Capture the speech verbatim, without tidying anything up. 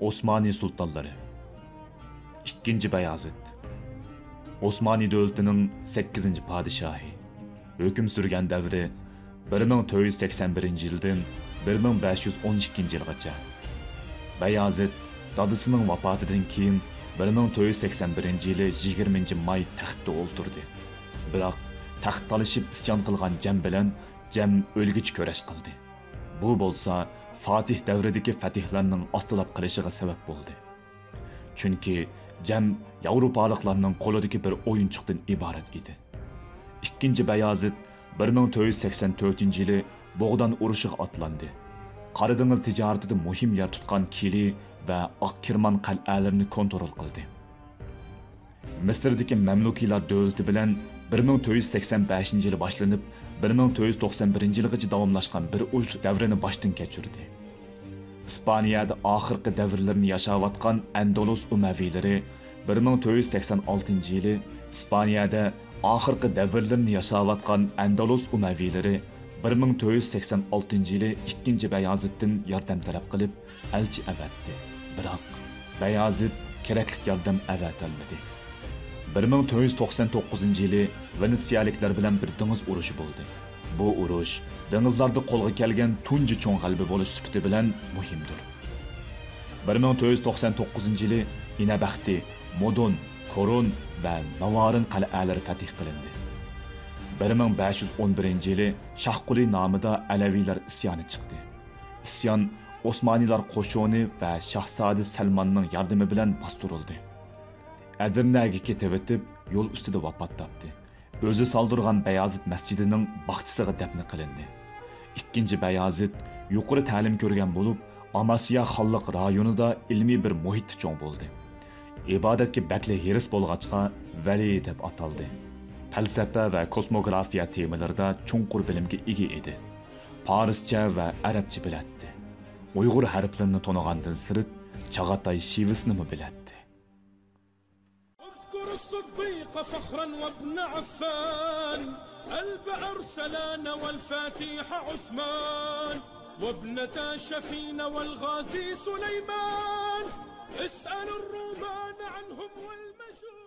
ئوسمانى سۇلتانلىرى. ئىككىنچى بايازىد. ئوسمانى دۆلىتىنىڭ سەككىزىنچى پادىشاھى. ھۆكۈم سۈرگەن دەۋرى بىر مىڭ تۆت يۈز سەكسەن بىرىنچى يىلدىن بىر مىڭ بەش يۈز ئون ئىككىنچى يىلغىچە. بايازىد دادىسىنىڭ ۋاپاتىدىن كېيىن بىر مىڭ تۆت يۈز سەكسەن بىرىنچى يىلى يىگىرمىنچى ماي تەختتە ئولتۇردى. بىراق، تەخت تالىشىپ ئىسيان قىلغان جەم بىلەن جەم ئۆلگۈچە كۈرەش قىلدى. بۇ بولسا فاتىھ دەۋرىدىكى فەتىھلەرنىڭ ئاستىلاپ قېلىشىغا سەۋەب بولدى. چۈنكى جەم ياۋروپالىقلارنىڭ قولىدىكى بىر ئويۇنچۇقتىن ئىبارەت ئىدى. ئىككىنچى بايازىد بىر مىڭ تۆت يۈز سەكسەن تۆتىنچى يىلى بوغدان ئۇرۇشىغا ئاتلاندى. قارا دېڭىز تىجارىتىدە مۇھىم يەر تۇتقان كىلى ۋە ئاق كىرمان قەلئەلىرىنى كونترول قىلدى. مىسىردىكى مەملۇكىيلار دۆلىتى بىلەن بىر مىڭ تۆت يۈز سەكسەن بەشىنچى يىلى باشلىنىپ، بىر مىڭ تۆت يۈز توقسان بىرىنچى يىلغىچە داۋاملاشقان بىر ئۇرۇش دەۋرىنى باشتىن كەچۈردى. ئىسپانىيەدە ئاخىرقى دەۋرلىرىنى ياشاۋاتقان ئەندەلۇس ئۇمەۋىيلىرى بىر مىڭ تۆت يۈز سەكسەن ئالتىنچى يىلى، ئىسپانىيەدە ئاخىرقى دەۋرلىرىنى ياشاۋاتقان ئەندەلۇس ئۇمەۋىيلىرى بىر مىڭ تۆت يۈز سەكسەن ئالتىنچى يىلى ئىككىنچى بايازىدتىن ياردەم تەلەپ قىلىپ، ئەلچى ئەۋەتتى. بىراق، بايازىد كېرەكلىك ياردەم ئەۋەتەلمىدى. بىر مىڭ تۆت يۈز توقسان توققۇزىنچى يىلى ۋېنېتسىيەلىكلەر بىلەن بىر دېڭىز ئۇرۇشى بولدى. بۇ ئۇرۇش دېڭىزلاردا قولغا كەلگەن تۇنجى چوڭ غەلىبە بولۇش سۈپىتى بىلەن مۇھىمدۇر. بىر مىڭ تۆت يۈز توقسان توققۇزىنچى يىلى ئىنەبەختى، مودون، كورون ۋە ناۋارىن قەلئەلىرى فەتھ قىلىندى. بىر مىڭ بەش يۈز ئون بىرىنچى يىلى شاھقۇلى نامىدا ئەلەۋىيلەر ئىسيانى چىقتى. ئىسيان ئوسمانىيلار قوشۇنى ۋە شاھزادە سەلماننىڭ ياردىمى بىلەن باستۇرۇلدى. ئەدىرنەگە كېتىۋېتىپ، يول ئۈستىدە ۋاپات تاپتى. ئۆزى سالدۇرغان بايازىد مەسچىتىنىڭ باغچىسىغا دەپنە قىلىندى. ئىككىنچى بايازىد يۇقىرى تەلىم كۆرگەن بولۇپ، ئاماسىيا خانلىق رايونىدا ئىلمىي بىر مۇھىتتا چوڭ بولدى. ئىبادەتكە بەكلا ھېرىس بولغاچقا، ۋەلى دەپ ئاتالدى. پەلسەپە ۋە كوسموگرافىيە تېمىلىرىدا چوڭقۇر بىلىمگە ئىگە ئىدى. پارسچە ۋە ئەرەبچە بىلەتتى. ئۇيغۇر ھەرپلىرىنى تونۇغاندىن سىرت، چاغاتاي شىۋىسىنىمۇ بىلەتتى. اذكر الصديق فخرا وابن عفان، البئر سلان والفاتح عثمان، وابنتا شفين والغازي سليمان، اسأل الرومان عنهم والمجوس.